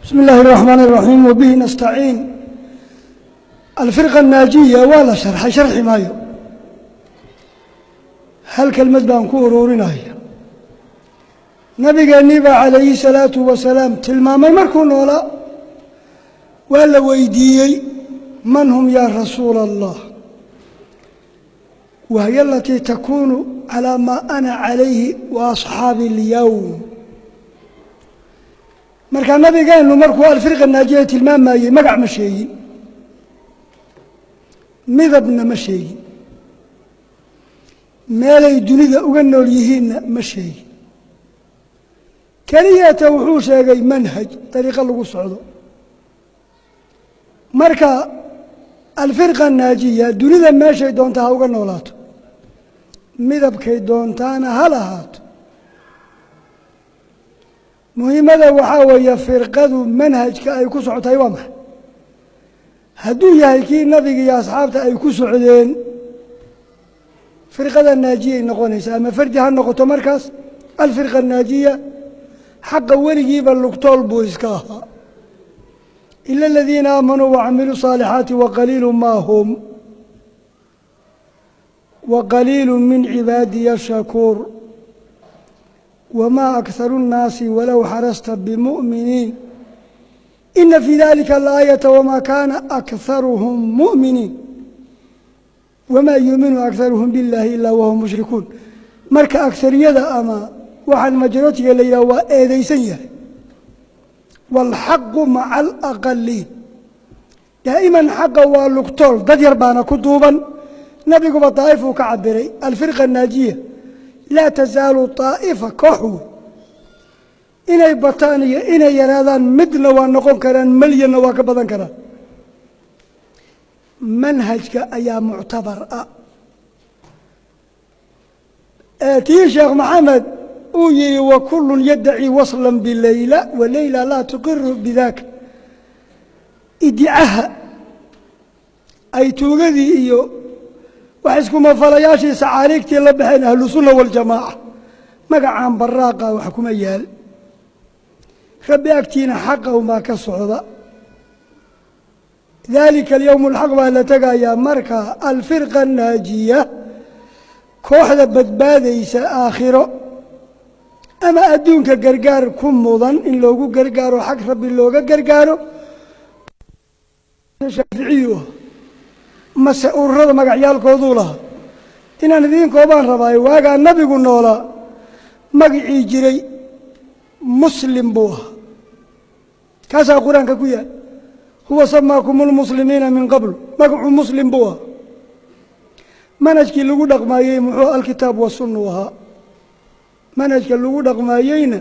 Bismi illaahi araxmaan iraxiim wabihi nastaciin. Alfirqa annaajiya waa la sharxay, sharxi maayo, hal kelmad baan ku ururinaya. Nabigeennii baa calayhi salaatu wasalaam tilmaamay markuu noolaa, waa la weydiiyey: "Man hum yaa rasuula Allah?" "Wahiya alatii takuunu calaa maa ana calayhi wa asxaabi alyowm." Markaa nabigeennu markuu alfirqa naajiya tilmaamayey, magac ma sheegin, midabna ma sheegin, meelay dunida uga nool yihiinna ma sheegin. Keliyata wuxuu sheegay manhaj, dariiqo lagu socdo. Marka alfirqa naajiya dunida meeshay doonta ha uga noolaato, midabkay doontaana ha lahaato. Muhiimada waxaa weeye firqadu manhajka ay ku socotay waa maxay? Hadduu yahay kii nabiga iyo asxaabta ay ku socdeen, firqada naajiyay noqonaysaa, ama fardi ha noqoto. Markaas alfirqa naajiya xaqa weligiiba lugtool buu iska ahaa, ila aladiina aamanuu wacamiluu saalixaati waqaliilu maa hum waqaliilu min cibaadiya shakuur wamaa akharu nnaasi walow xarasta bimu'miniin ina fii dalika laayata wamaa kaana akharuhum mu'miniin wamaa yuuminu akharuhum biاllaahi ilaa wahum mushrikuun. Marka akhariyada ama waxaan majority-ga la yidhaha waa eedeysan yahay. Waalxaqu maca alaqaliin daa'iman, xaqa waa lugtool, dad yar baana ku duuban. Nabiguba daa'if uu ka cabiray alfirqa naajiya, laa tasaalu daa'ifa, koox wey. Inay bataan iyo inay yaraadaan midna waa noqon karaan, malyanna waa ka badan karaan. Manhajka ayaa muctabar ah. Tii Sheekh Maxamed uu yihi: "Wakulun yaddaci waslan bilayla walayla laa tuqiru bidaaka." Idicaha ay tuugadii iyo wax iskumafalayaashii sacaaliigtii la baxeen Ahlu Sunna waljamaaca, magacaan baraaqa wax kuma yaal. Rabbi agtiina xaqa unbaa ka socda. Daalika alyowm alxaq baa la tegayaa. Marka alfirqa annaajiya, kooxda badbaadaysa aakhiro ama adduunka gargaar ku mudan in loogu gargaaro, xag Rabbi looga gargaaro, Shaaficiyu ah mase ururada magacyaalkooduu lahaa inaan idiin koobaan rabaayo. Waagaa nabigu noolaa magicii jiray Muslim buu ahaa, kaasaa Qur-aanka ku yaal: "Huwa samaakum lmuslimiina min qabl." Magacuu Muslim buu ahaa. Manhajkii lagu dhaqmaayey muxuu? Alkitaab wasunnu ahaa. Manhajka lagu dhaqmaayeyna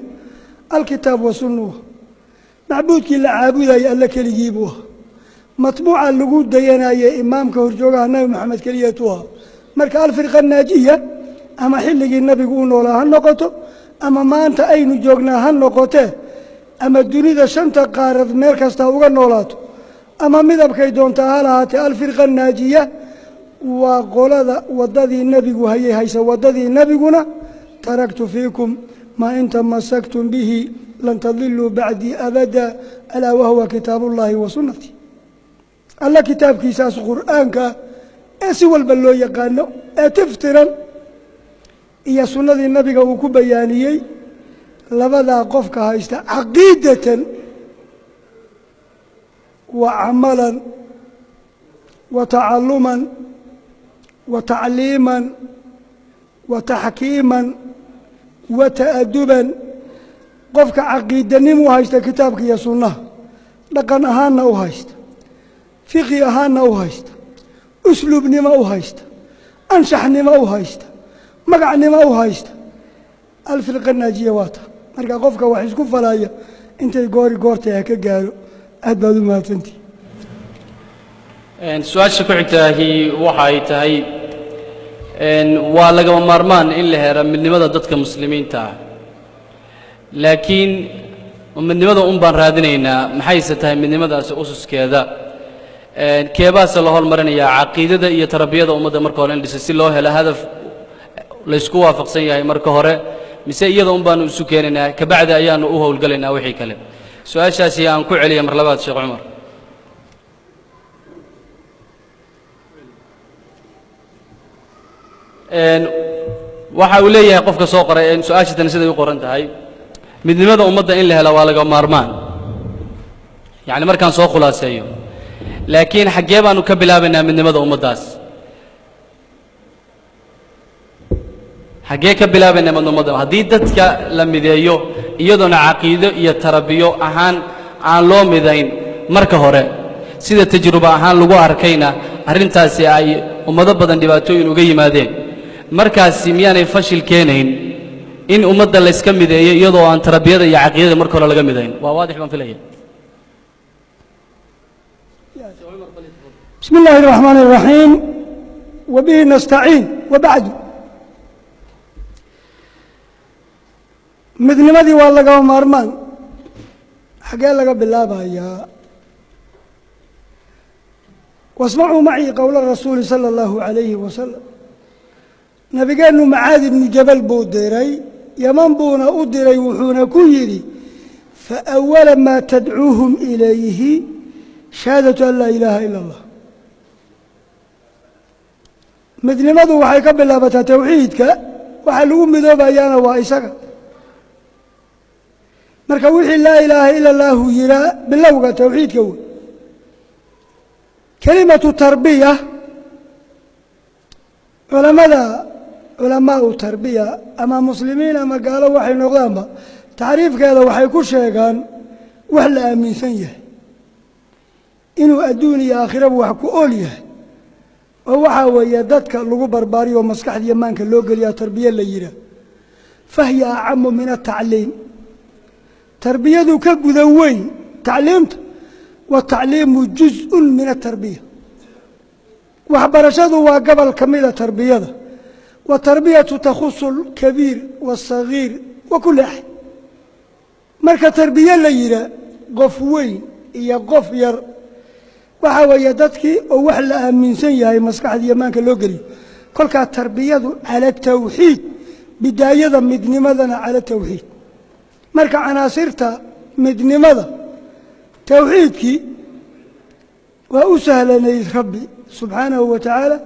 alkitaab wasunnu ahaa. Macbuudkii la caabudayay Alle keligii buu ahaa. Matbuuca lagu dayanayay imaamka horjoogaha Nabi Maxamed keliyatu ahaa. Marka alfirqa naajiya ama xilligii nabigu u noolaa ha noqoto, ama maanta aynu joognaa ha noqotee, ama dunida shanta qaarad meel kasta uga noolaato, ama midabkay doontaa ha lahaatee, alfirqa naajiya waa qolada waddadii nebigu hayay haysa. Waddadii nebiguna: "Taraktu fiikum maa in tamasaktum bihi lan tadiluu bacdii abada, alaa wahuwa kitaabullaahi wa sunnatii." Alla kitaabkiisaas Qur'aanka ee si walba loo yaqaano ee tiftiran iyo sunnadii nabiga uu ku bayaaniyey, labadaa qofka haysta caqiidatan wa camalan wa tacaluman wa tacliiman wa taxkiiman wa ta'aduban, qofka caqiidanim u haysta kitaabka iyo sunnaha, dhaqan ahaanna u haysta, fiqi ahaanna u haysta, usluubnimo u haysta, anshaxnimo u haysta, magacnimo u haysta, alfirqa naajiya waa ta. Marka qofka wax isku falaya intay goori goortay ha ka gaaro. Aad baad u mahadsantihi. Su-aasha ku xigtaahi waxa ay tahay: waa lagama maarmaan in la helo midnimada dadka Muslimiinta ah, laakiin midnimada un baan raadinaynaa, maxayse tahay midnimadaasi ususkeeda? Keebaase la hormarinayaa, caqiidada iyo tarbiyada ummadda marka hore in dhisa si loo helo hadaf laysku waafaqsan yahay marka hore, mise iyada un baanu isu keenaynaa, kabacdi ayaanu u howlgalaynaa wixii kale? Su-aashaasi aan ku celiya mar labaad Sheekh Cumar. Waxa uu leeyahay qofka soo qoray su-aasha tani siday u qoran tahay, midnimada ummadda in la helo waa laga maarmaan, yacni markaan soo khulaaseeyo, laakiin xaggee baanu ka bilaabaynaa midnimada ummaddaas? Xaggee ka bilaabaynaa midnimada haddii dadka la mideeyo iyadoona caqiido iyo tarabiyo ahaan aan loo midayn marka hore, sida tajruba ahaan lagu arkayna arrintaasi ay ummado badan dhibaatooyin uga yimaadeen, markaasi miyaanay fashil keenayn in ummadda layska mideeyo iyadoo aan tarbiyada iyo caqiidada marka hore laga midayn? Waa waadix baan filaya. بسم الله الرحمن الرحيم وبه نستعين وبعد. Midnimadii waa lagama maarmaan, xaggee laga bilaabayaa? واسمعوا معي قول الرسول صلى الله عليه وسلم. Nabigeennu Macaad ibnu Jabal buu diray, Yaman buuna u diray, wuxuuna ku yidhi: فأول ما تدعوهم إليه شهادة أن لا إله إلا الله. Midnimadu waxay ka bilaabataa towxiidka, waxa lagu midoobayaana waa isaga. Marka wixii laa ilaaha ila allaahu yihaa bilowga towxiidka wey. Kelimatu tarbiya, culamada culamaau tarbiya ama muslimiin ama gaalo waxay noqdaanba, tacriifkeeda waxay ku sheegaan wax la aaminsan yahay inuu adduun iyo aakhiraba wax ku ool yahay, oo waxaa weeye dadka lagu barbaariyo maskaxdiiyo maanka loo geliyaa tarbiye la yihaah. فهي أعم من التعليم, tarbiyadu ka guda weyn tacliimta. والتعليم جزء من التربية, waxbarashadu waa gobol ka mida tarbiyada. والتربية تخص الكبير والصغير وكل أحد. Marka tarbiye la yihaa, qof weyn iyo qof yar, waxaa weeye dadkii oo wax la aaminsan yahay maskaxdiiyo maanka loo geliyo. Kolkaa tarbiyadu cala tawxiid, bidaayada midnimadana cala tawxiid. Marka canaasirta midnimada towxiidkii waa u sahlanayd Rabbi subxaanahu wa tacaala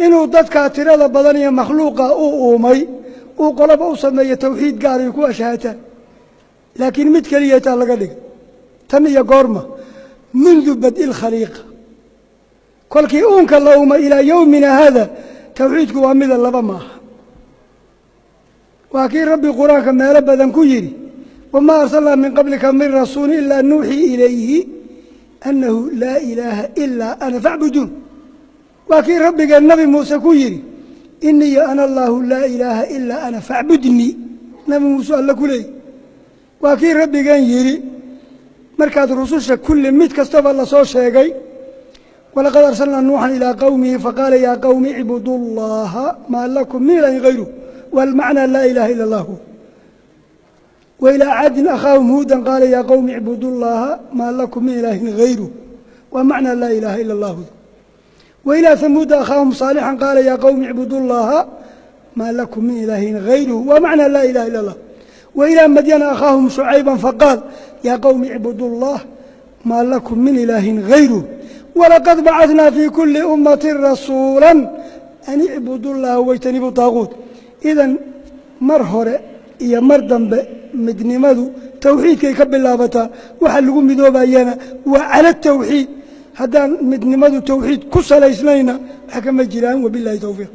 inuu dadkaa tirada badan iyo makhluuqa u uumay uu qoloba u sameeyo towxiid gaaray ku ashahaataan, laakiin mid keliya taa laga dhigay. Tan iyo goorma? منذ بدء الخليقة, kolkii uunka la uumay ilaa yowmina hada, towxiidku waa mida, laba maaha. Waa kii Rabbi Qur-aanka meelo badan ku yidhi: وما أرسلنا من قبلك من رسول إلا نوحي إليه أنه لا إله إلا أنا فاعبدون. Waa kii rabbigee Nabi Muuse ku yidhi: إني أنا الله لا إله إلا أنا فاعبدني. Nabi Muuse Alla ku leeyay. Waa kii rabbigeen yidhi markaad rususha kulli mid kastaba lasoo sheegay: ولقد أرسلنا نوحا إلى قومه فقال يا قوم اعبدوا الله ما لكم من إله غيره, والمعنى لا إله إلا الله. وإلى عاد أخاهم هودا قال يا قوم اعبدوا الله ما لكم من إله غيره, ومعنى لا إله إلا الله. وإلى ثمود أخاهم صالحا قال يا قوم اعبدوا الله ما لكم من إله غيره, ومعنى لا إله إلا الله. وإلى مدين أخاهم شعيبا فقال يا قوم اعبدوا الله ما لكم من إله غيره. ولقد بعثنا في كل أمة رسولا أن اعبدوا الله واجتنبوا الطاغوت. إذن mar hore iyo mar dambe midnimadu towxiidkay ka bilaabataa, waxa lagu midoobayana waa cala tawxiid. Haddaan midnimadu towxiid ku salaysnayna wax kama jiraan. Wabilahi towfiiq.